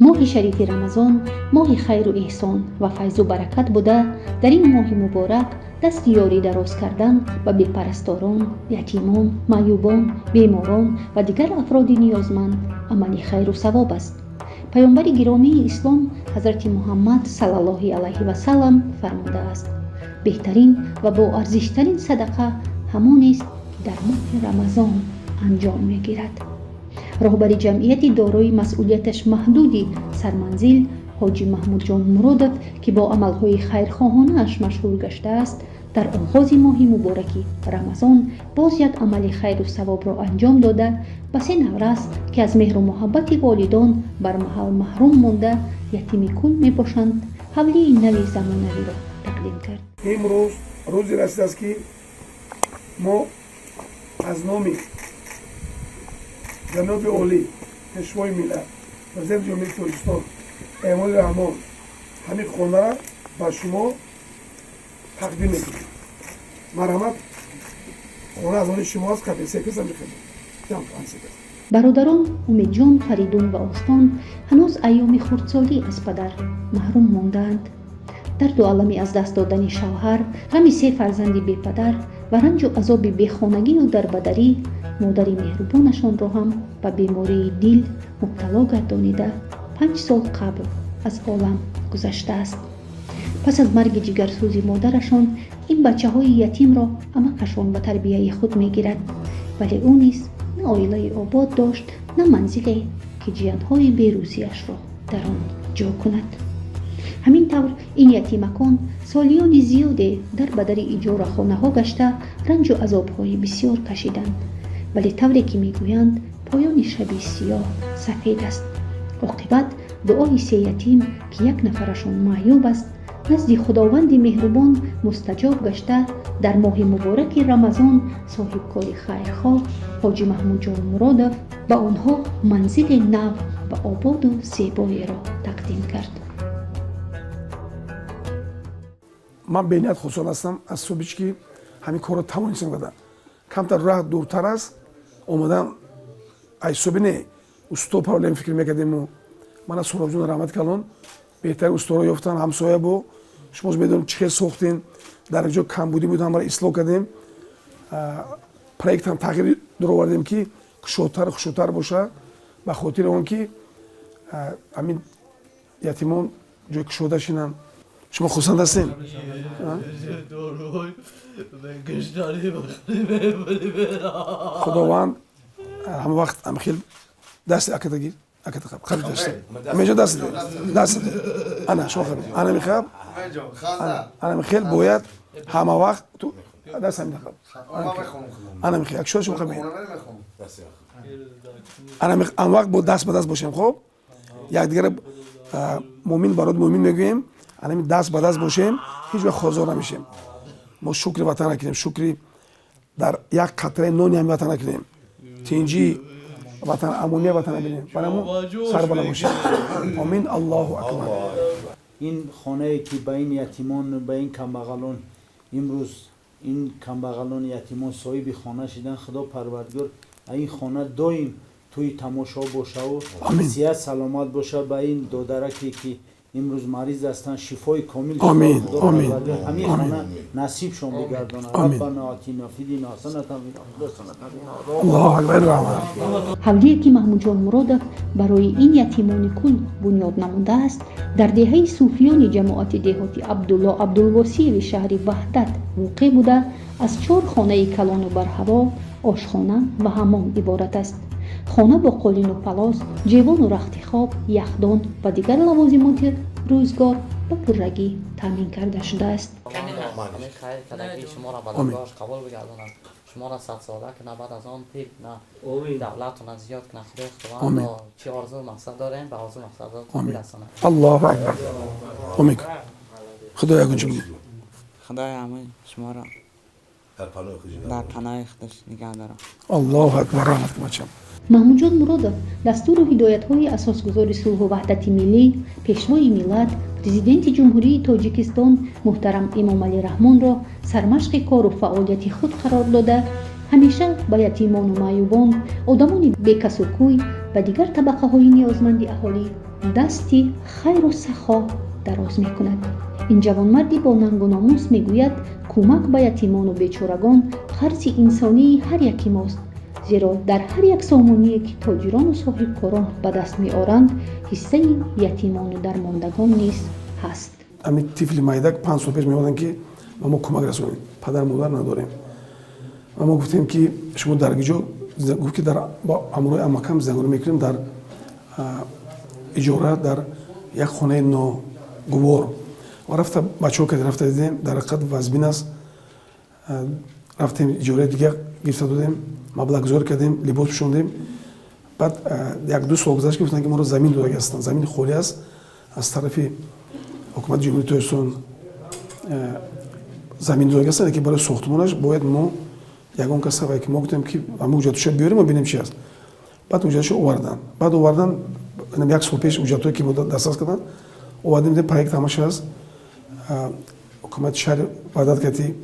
Моҳи шарифи Рамазон моҳи хайру эҳсон ва файзу баракат буда, дар ин моҳи муборак дасти ёрӣ дароз кардан ба бепарасторон, ятимон, маъюбон, беморон ва дигар афроди ниёзманд амали хайру савоб аст. Паёмбари гиромии ислом, ҳазрати Муҳаммад саллаллоҳи алайҳи васалам, фармудааст: беҳтарин ва боарзиштарин садақа ҳамонест, ки дар моҳи Рамазон анҷом мегирад. Роҳбари ҷамъияти дорои масъулияташ маҳдуди «Сарманзил» ҳоҷи Маҳмудҷон Муродов, ки бо амалҳои хайрхоҳонааш машҳур гаштааст, дар оғози моҳи мубораки Рамазон боз як амали хайру савобро анҷом дода, ба се наврас, ки аз меҳру муҳаббати волидон бармаҳал маҳрум монда, ятими кул мебошанд, ҳавлии нави замонавиро тақдим кард. Имрӯз рӯзе расидааст, ки мо аз номи ҷаноби олӣ, Пешвои миллат, Президенти Ҷумҳурии Тоҷикистон Эмомалӣ Раҳмон, ҳамин хонара ба шумо тақдим мекунем. Марҳамат, хона аз они шумо аст. Капесекаса мехӯрем. Бародарон Умедҷон, Фаридун ва Остон ҳанӯз айёми хурдсолӣ аз падар маҳрум мондаанд. Дарду алами аз даст додани шавҳар, ғами се фарзанди бепадар ва ранҷу азоби бехонагию дарбадарӣ модари меҳрубонашонро ҳам ба бемории дил мубтало гардонида, 5 сол қабл аз олам гузаштааст. Пас аз марги ҷигарсӯзи модарашон ин бачаҳои ятимро амакашон ба тарбияи худ мегирад, вале ӯ низ на оилаи обод дошт, на манзиле, ки ҷиянҳои берӯзиашро дар он ҷо кунад. Ҳамин тавр ин ятимакон солиёни зиёде дар ба дари иҷорахонаҳо гашта, ранҷу азобҳои бисёр кашиданд. Вале тавре ки мегӯянд, поёни шаби сиёҳ сафед аст. Оқибат дуои се ятим, ки як нафарашон маъюб аст, назди Худованди меҳрубон мустаҷоб гашта, дар моҳи мубораки Рамазон соҳибкори хайрхоҳ ҳоҷи Маҳмудҷон Муродов ба онҳо манзили нав ва ободу зебоеро тақдим кард. Ман бениҳоят хурсанд ҳастам аз субич, ки ҳамин корро тавонистам кардан. Камтар роҳ дуртар аст, омадан айсоби не усто проблем фикр мекардему. Мана Суробҷон, раҳмат калон, беҳтари усторо ёфтан. Ҳамсоя бо шумо медонем, чӣ хел сохтем. Дар як ҷо камбудӣ буд, ҳамаро ислоҳ кардем. Проектам тағйир дуровардем, ки кушодтар, хушудтар боша, ба хотири он ки ҳамин ятимон ҷои кушода шинанд. Шумо хурсанд ҳастем? Худованд ҳама вақт ҳамхел дасти аката гир, аката қаб, қаби даст меҷо, даст даст, ана шумо қаби, ана мехаб, ана мехел. Бояд ҳама вақт ту даст ҳамин қаб, ана мехел, як шумо қаби, ана ан вақт бо даст ба даст бошем. Хоб, якдигара мӯмин барод мӯмин мегӯем. Анами даст ба даст бошем, ҳеҷ вақт хозор намешем. Мо шукри ватан накунем, шукри дар як қатраи нони ҳами ватан накунем, тинҷи ватан, амония ватан набинем. Барамо сарбаланд бошем. Омин, Аллоҳу акбар. Ин хонае, ки ба ин ятимон, ба ин камбағалон, имрӯз ин камбағалони ятимон соҳиби хона шидан, Худо Парвардигор ин хона доим тӯи тамошо бошаву сиҳат саломат боша. Ба ин додараке, ки имрӯз мариз ҳастанд, шифои комил ҳамин хона насибшон бигардонад. Раббана атина фиддуня ҳасанатан. Аллоҳу акбар, раҳмат. Ҳавлие, ки Маҳмудҷон Муродов барои ин ятимони кул бунёд намудааст, дар деҳаи Суфиёни ҷамоати деҳоти Абдулло Абдулвосиеви шаҳри Ваҳдат воқеъ буда, аз чор хонаи калону барҳаво, ошхона ва ҳаммом иборат аст. Хона бо қолину палос, ҷевону рахти хоб, яхдон ва дигар лавозимоти рӯзгор ба пуррагӣ таъмин карда шудааст. Хайр кардагии шуморо ба даргоҳаш қабул бигардонад, шуморо садсола кунад, баъд аз он пир на давлатона зиёд кунад. Худои Худованд чӣ орзу мақсад дорем, ба орзу мақсадотон бирасонад. Аллоҳу акбар, омин. Худо ягон чӣ бигӯ. Худои ҳамаи шуморо дар паноҳи худаш нигаҳ дорад. Аллоҳу акбар, раҳмат кун, бачам. Маҳмудҷон Муродов дастуру ҳидоятҳои асосгузори сулҳу ваҳдати миллӣ, Пешвои миллат, Президенти Ҷумҳурии Тоҷикистон муҳтарам Эмомалӣ Раҳмонро сармашқи кору фаъолияти худ қарор дода, ҳамеша ба ятимону маъюбон, одамони бекасу кӯй ва дигар табақаҳои ниёзманди аҳолӣ. Дасти хайру сахо дароз мекунад. Ин ҷавонмарди бо нангу номус мегӯяд, кӯмак ба ятимону бечорагон қарзи инсонии ҳар яки мост, зеро дар ҳар як сомоние, ки тоҷирону соҳибкорон ба даст меоранд, ҳиссаи ятимону дармондагон низ ҳаст. Ҳамин тифли майдак 5 сол пеш меомаданд, ки ба мо кӯмак расонед, падар модар надорем. Ва мо гуфтем, ки шумо дар киҷо? Гуфт, ки дар ҳамроҳи амакам зиндагонӣ мекунем, дар иҷора, дар як хонаи ногувор. Ва рафта бачаҳо кардем, рафта дидем, дар ҳақиқат вазбин аст. Рафтем, иҷораи дига гирифта додем, маблағгузорӣ кардем, либос пӯшондем. Баъд 1-2 сол гузашт, ки гуфтанд, ки моро замин додаги ҳастанд, замини холӣ аст, аз тарафи ҳукумати Ҷумҳурии Тоҷикистон замин додаги ҳастанд, ки барои сохтмонаш бояд мо ягон каса ва ки мо гуфтем, ки ҳама ҳуҷҷатҳоша биёрем, мо бинем чи аст. Баъд ҳуҷҷатҳошо оварданд. Баъд овардан, як сол пеш ҳуҷҷатҳое, ки мо дастрас карданд, овардем, дидем, проект ҳамаша аст. Ҳукумати шаҳр ваъдат кард, ки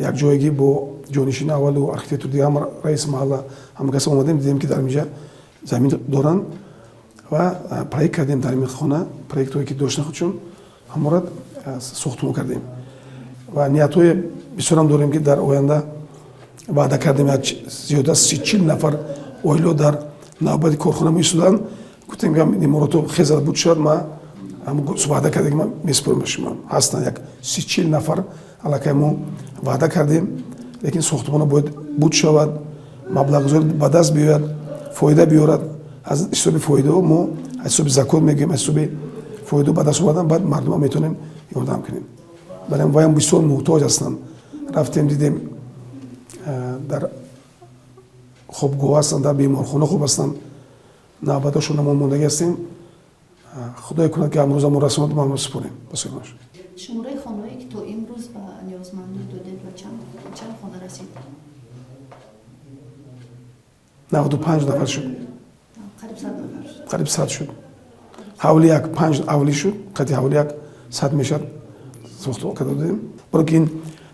якҷоягӣ бо ҷонишини аввалу архитектор, дига ҳама, раиси маҳалла, ҳама каса омадем, дидем, ки дар инҷа замин доранд ва проект кардем. Дар ин хона проектҳое, ки доштан худшон, ҳамора сохтмон кардем. Ва ниятҳои бисёрам дорем, ки дар оянда ваъда кардем. Зиёда аз 30-40 нафар оило дар навбати корхона меистоданд. Гуфтем, ки иморото хезада буд шуд, ма ваъда кардем, ки ма месупорем ба шумо. Ҳастанд як 30-40 нафар, аллакай мо ваъда кардем, лекин сохтмона бояд буд шавад, маблағгузор ба даст биёяд, фоида биёрад. Аз ҳисоби фоидао мо, аз ҳисоби закот мегӯем, аз ҳисоби фоидао ба даст овардан, баъд мардума метавонем ёрдам кунем. Бале, ваям бисёр муҳтоҷ ҳастанд. Рафтем, дидем, дар хобгоҳ ҳастанд, дар беморхона хоб ҳастанд, навбатошон мо мондагӣ ҳастем. Худое кунад, ки амрӯза мо расонад, мо супорем ба соҳибаш. Шумораи хонаҳое, ки то имрӯз ба ниёзмандон додед, ба чанд хона расид? 95 нафар шуд. Қариб 100 нафар шуд. Қариб 100 шуд. Ҳавли як панҷ ҳавлӣ шуд, қати ҳавли як 100 мешавад. Сохта карда додем, баро ки ин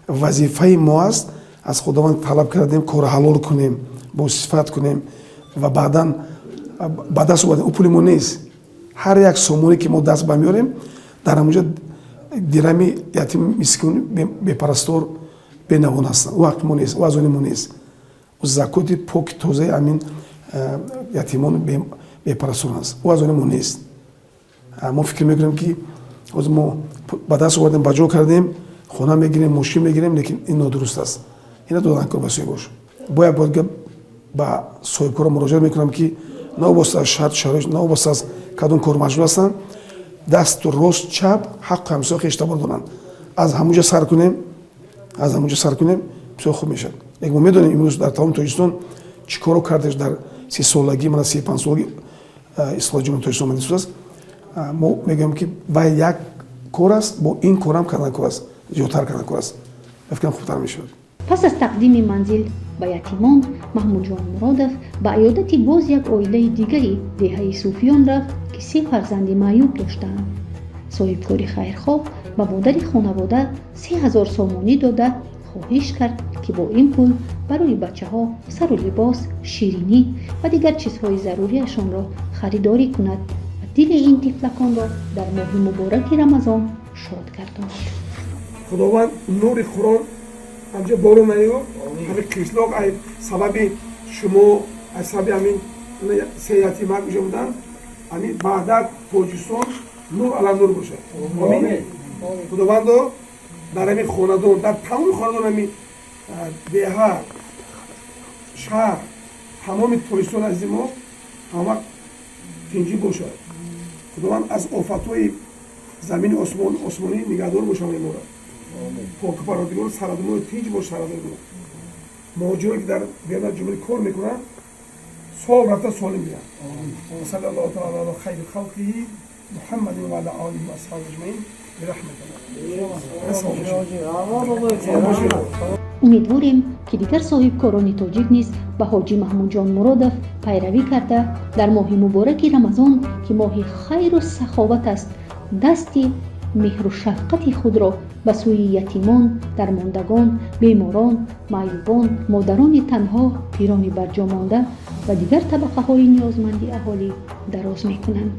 вазифаи мо аст. Аз Худованд талаб кардем, кори ҳалол кунем, бо сифат кунем ва баъдан ба даст овардем. Ӯ пули мо нест. Ҳар як сомоне, ки мо даст ба меорем, дар ҳамонҷо дирами ятим, мискин, бепарастор, бенавон ҳастанд. Ӯ ҳаққи мо нест, ӯ аз они мо нест. Закоти поки тозаи ҳамин ятимон, бепарастор аст, ӯ аз они мо нест. Мо фикр мекунем, ки ҳозир мо ба даст овардем, ба ҷо кардем, хона мегирем, мошин мегирем, лекин ин нодуруст аст. Ина додан кор ба соҳибош. Бояд бояд ба соҳибкорон муроҷиат мекунам, ки новобаста аз шарт шароит, новобаста аз кадом кор машғул ҳастанд, дасту рост, чап, ҳаққу ҳамсоя, хештабор доранд. Аз ҳамунҷа сар кунем, аз ҳамунҷа сар кунем, бисёр хуб мешавад. Лекин мо медонем, имрӯз дар тамоми Тоҷикистон чӣ коро кардеш дар 30-солагӣ, мана 35-солагӣ истиқлоли Ҷумҳурии Тоҷикистон омада аст. Мо мегӯем, ки вай як кор аст, бо ин корам кардан кор аст, зиёдтар кардан кор аст. Фикрам, хубтар мешавад. Пас аз тақдими манзил ба ятимон, Маҳмудҷон Муродов ба аёдати боз як оилаи дигари деҳаи Суфиён рафт, ки се фарзанди маъюб доштаанд. Соҳибкори хайрхоҳ ба модари хонавода 3000 сомонӣ дода, хоҳиш кард, ки бо ин пул барои бачаҳо сару либос, ширинӣ ва дигар чизҳои заруриашонро харидорӣ кунад ва дили ин тифлаконро дар моҳи мубораки Рамазон шод гардонад. Худованд нури Қуръон ҳамҷа борон наё. Ҳамин қишлоқ ай сабаби шумо, аз сабаби ҳамин се ятимак уҷа буданд, ҳамин ваҳдат, Тоҷикистон нур ала нур бошад. Омин. Худовандо, дар ҳамин хонадон, дар тамоми хонадон, ҳамин деҳа, шаҳр, тамоми Тоҷикистон азизи мо ҳама тинҷӣ бошад. Худованд аз офатҳои замини осмонӣ нигаҳдор бошад моро. Поки Парвардигор сарадои тинҷ бош, сарадои мо. Муҳоҷиро, ки дар берун ҷумҳурӣ кор мекунанд, сол рафта солим биёнд. صلى الله تعالى على خير خلقه محمد وعلى آله وأصحابه أجمعين برحمة الله. Умедворем, ки дигар соҳибкорони тоҷик низ ба ҳоҷӣ Маҳмудҷон Муродов пайравӣ карда, дар моҳи мубораки Рамазон, ки моҳи хайру саховат аст, дасти меҳру шафқати худро ба сӯи ятимон, дармондагон, беморон, маъюбон, модарони танҳо, пирони барҷомонда ва дигар табақаҳои ниёзманди аҳолӣ дароз мекунанд.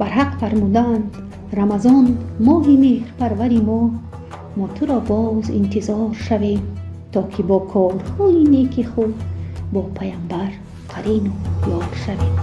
Барҳақ фармудаанд: Рамазон, моҳи меҳрпарвари мо, мо туро боз интизор шавем, то ки бо корҳои неки худ бо Паямбар қарину ёр шавем.